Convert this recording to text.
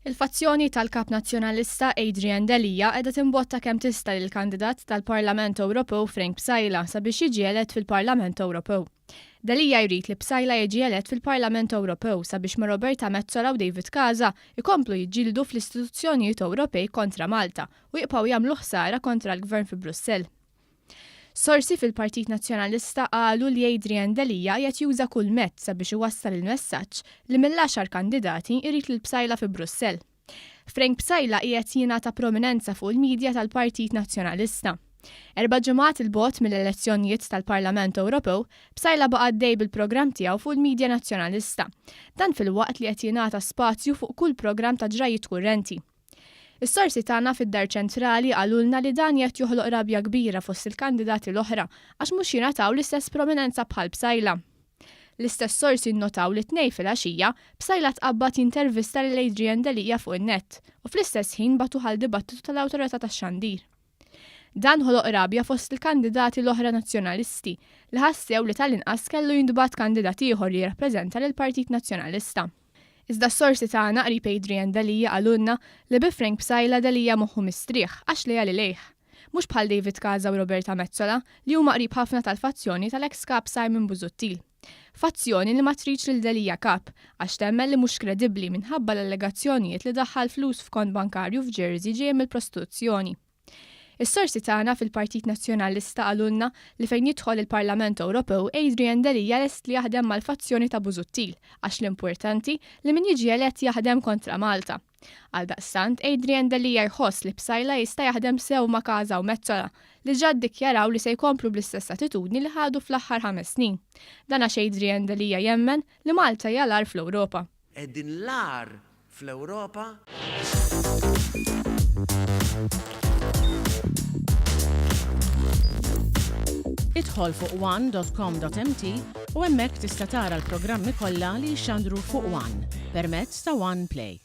Il-fazzjoni tal-Kap Nazzjonalista Adrian Delia qiegħda timbotta kemm tista' lill-kandidat tal-Parlament Ewropew Frank Psaila sabiex jiġi elett fil-Parlament Ewropew. Delia jrid li Psaila jiġi elett fil-Parlament Ewropew sabiex ma' Roberta Metsola u David Casa jkomplu jiġġieldu fl-istituzzjonijiet Ewropej kontra Malta u jibqgħu jagħmlu ħsara kontra l-Gvern fi Brussell. Sorsi fil-Partit Nazzjonalista qalu li Adrian Delia qiegħed juża kull mezz sabiex iwassal il-messaġġ li mill-għaxar kandidati jrid lil Psaila fi Brussell. Frank Psaila qiegħed jingħata prominenza fuq il-media tal-Partit Nazzjonalista. Erba' ġimgħat 'il bogħod mill-elezzjonijiet tal-Parlament Ewropew, Psaila baqa' għaddej bil-programm tiegħu fuq il-media Nazzjonalista. Dan filwaqt li qed jingħata spazju fuq kull programm ta' ġrajjiet kurrenti. Is-sorsi tagħna fid-Dar Ċentrali qalulna li dan qiegħed joħloq rabja kbira fost il-kandidati l-oħra għax mhux jingħataw l-istess prominenza bħal Psaila. L-istess sorsi nnotaw li t-Tnejn filgħaxija, Psaila tqabbad jintervista lil Adrian Delia fuq in-net u fl-istess ħin bagħtuh għal dibattitu tal-Awtorità tax-Xandir. Dan ħoloq rabja fost il-kandidati l-oħra Nazzjonalisti li ħassew li tal-inqas kellu jintbagħat kandidat ieħor li jirrappreżenta lill-Partit Nazzjonalista. Iżda s-sorsi tagħna qrib Adrian Delia qalulna li bi Frank Psaila Delia moħħu mistrieħ għax leali lejh. Mhux bħal David Casa u Roberta Metsola li huma qrib ħafna tal-fazzjoni tal-eks Kap Simon Busuttil. Fazzjoni li ma tridx lil Delia Kap għax temmen li mhux kredibbli minħabba l-allegazzjonijiet li daħħal flus f'kont bankarju f'Jersey ġejjin mill-prostituzzjoni. Is-sorsi tagħna fil-Partit Nazzjonalista qalulna li fejn jidħol il-Parlament Ewropew Adrian Delia lest li jaħdem mal-fazzjoni ta' Busuttil għax l-importanti li min jiġi elett jaħdem kontra Malta. Għaldaqstant Adrian Delia jħoss li Psaila jista' jaħdem sew ma' Casa u Metsola li ġa ddikjaraw li se jkomplu bl-istess attitudni li ħadu fl-aħħar ħames snin. Dan għax Adrian Delia jemmen li Malta hija l-agħar fl-Ewropa. Qegħdin l-agħar fl-Ewropa. Idħol fuq one dot com dot mt u hemmhekk tista' tara l-programmi kollha li jixxandru fuq one permezz ta' One Play.